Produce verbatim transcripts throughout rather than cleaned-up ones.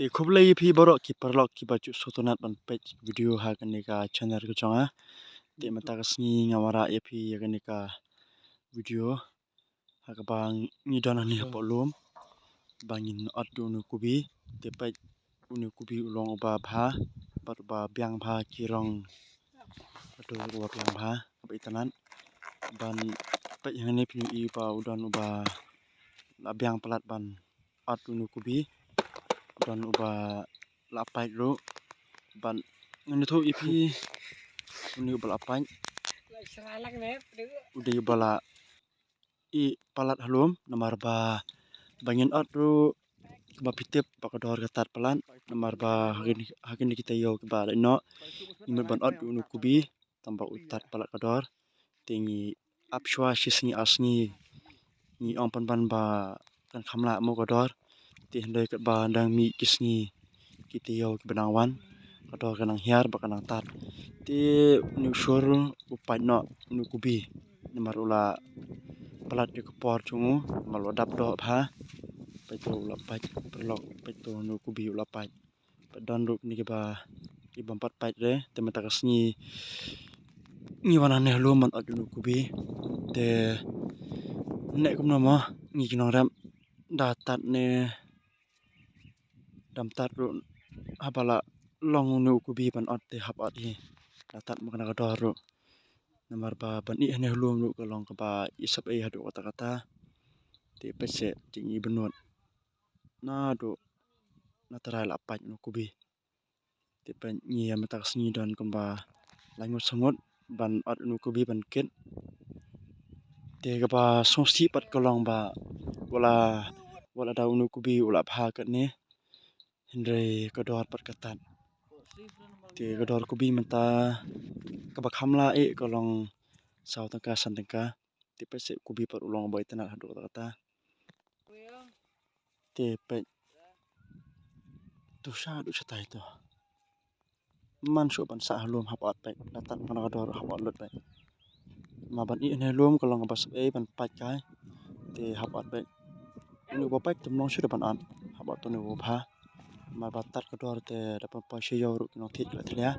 Te khublei ïa phi baroh ki paralok kiba ju sngewtynnat ban peit video ha kane ka channel ka jong nga. Te mynta ka sngi nga wanrah ïa phi ïa kane ka video ha kaba ngi don hangne hapoh lum ba ngin ot ïa une u kubi. Te peit une u kubi u long uba bha bad uba biang bha ki rong. Hato uba biang bha kaba itynnat. Ban peit hangne phin ïohi ba u don uba la biang palat ban ot une u kubi. U don uba la pait ruh. Ban ngan ïathuh ïa phi une uba la pait. U dei uba la i palat ha lum namar ba ba ngin ot ruh ba phi tip ba ka dor ka tad palat namar ba ha kine, ha kine ki taïew kiba la ïeh noh ngi mut ban ot une u kubi tang ba u tad palat ka dor. Te ngi ap shuwa shi sngi ar sngi ngi ong pynban ba kan kham lah mo ka dor. Te hynrei katba dang mih ki sngi ki taïew kiba dang wan ka dor ka nang hiar bad ka nang tad. Te une u shur u pait noh une u kubi namar u la palat ïa ka por jong u namar u la dap doh bha. Peit to u la pait paralok, peit to une u kubi u la pait. Pat don ruh kine kiba, kiba ym pat pait re, te mynta ka sngi ngi wan hangne ha lum ban ot une u kubi. Te ne kumno mo ngi ki nongrep da tad ne dam tad ruh haba la long une u kubi ban ot te hap ot hi. Da tad ma kane ka dor ruh. Namar ba ban ih hangne ha lum ruh ka long kaba i sap ei haduh katta katta. Te peit se jing i bynnud. Naduh na trai la pait une u kubi. Te peit ngi ïa mynta ka sngi don kumba lai ngut sa ngut ban ot une u kubi ban kit. Te kaba sngewsih pat ka long ba wat la, wat la da une u kubi u la bha katne hynrei ka dor pat ka tad. Te ka dor kubi mynta kaba kham lah eh ka long saw tyngka san tyngka. Te peit se kubi pat u long ba itynnat haduh katta katta. Te peit. To sha haduh shatai to. Man shuh ban sah ha lum hap ot peit. Da tad ma kane ka dor hap ot lut peit. Ma ban ih hangne ha lum ka long kaba sap ei ban pait kai. Te hap ot peit. Une uba pait te ym long shuh da ban ot. Hap ot to une uba bha. Ma ba tad ka dor te da pynpoi sha ïew ruh ki nongthied ki la thlia.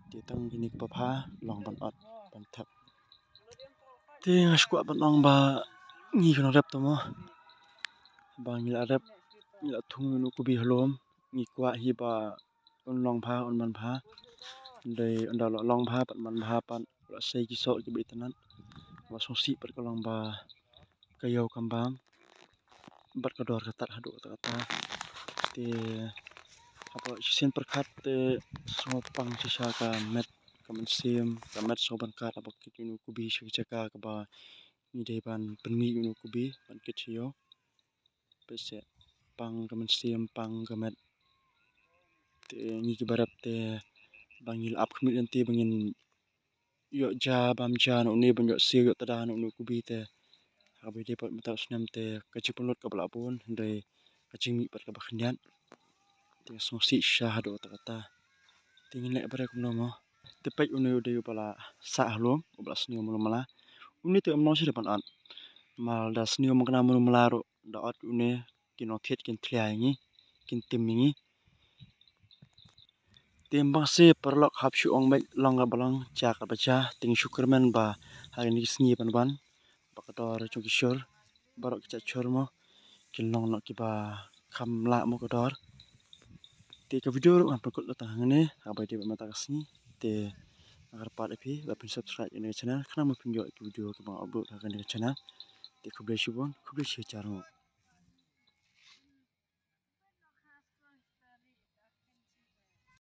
Te tang kine kiba bha long ban ot ban thep. Te nga sngewkwah ban ong ba ngi ki nongrep to mo ba ngi la rep, ngi la thung une u kubi ha lum, ngi kwah hi ba un long bha, un man bha. Hynrei ynda u la long bha pat man bha pat u la sei ki soh kiba itynnat. Ba sngewsih pat ka long ba ka ïew kam bam bad ka dor ka tad haduh katta katta. Te hapoh shisien pyrkhat te sngewpang shisha ka met ka mynsiem ka met sngewbha ban kat haba kit une u kubi sha ki jaka kaba ngi dei ban pynmih une u kubi ban kit sha ïew. Peit se pang ka mynsiem pang ka met. Te ngi kiba rep te ba ngi la ap khmih lynti ba ngin ïoh ja bam ja na une ban ïoh siew ïoh tada na une u kubi te. Haba dei pat mynta u snem te ka jingpynlut kaba la bun hynrei ka jingmih pat kaba khyndiat. Te nga sngewsih shisha haduh katta katta. Te ngin leh ba dei kumno mo. Te peit une u dei uba la sah ha lum uba la sniew malu mala. Une te ym long shuh da ban ot. Ma lada sniew ma kane malu mala ruh da ot une ki nongthied kin thlia ïa ngi kin tim ïa ngi. Te ym bang se paralok hap shu ong beit long kaba long jia kaba jia. Te ngi shu kyrmen ba ha kine ki sngi ban wan ba ka dor jong ki shur baroh ki jait shur mo kin long noh kiba kham lah mo ka dor. Te ka video ruh ngan pynkut la tang hangne haba dei ba mynta ka sngi. Te nga kyrpad ïa phi ba phin subscribe ïa kane ka channel khnang ba phin ïoh ki video kiba nga upload ha kane ka channel. Te khublei shibun, khublei shihajar nguh.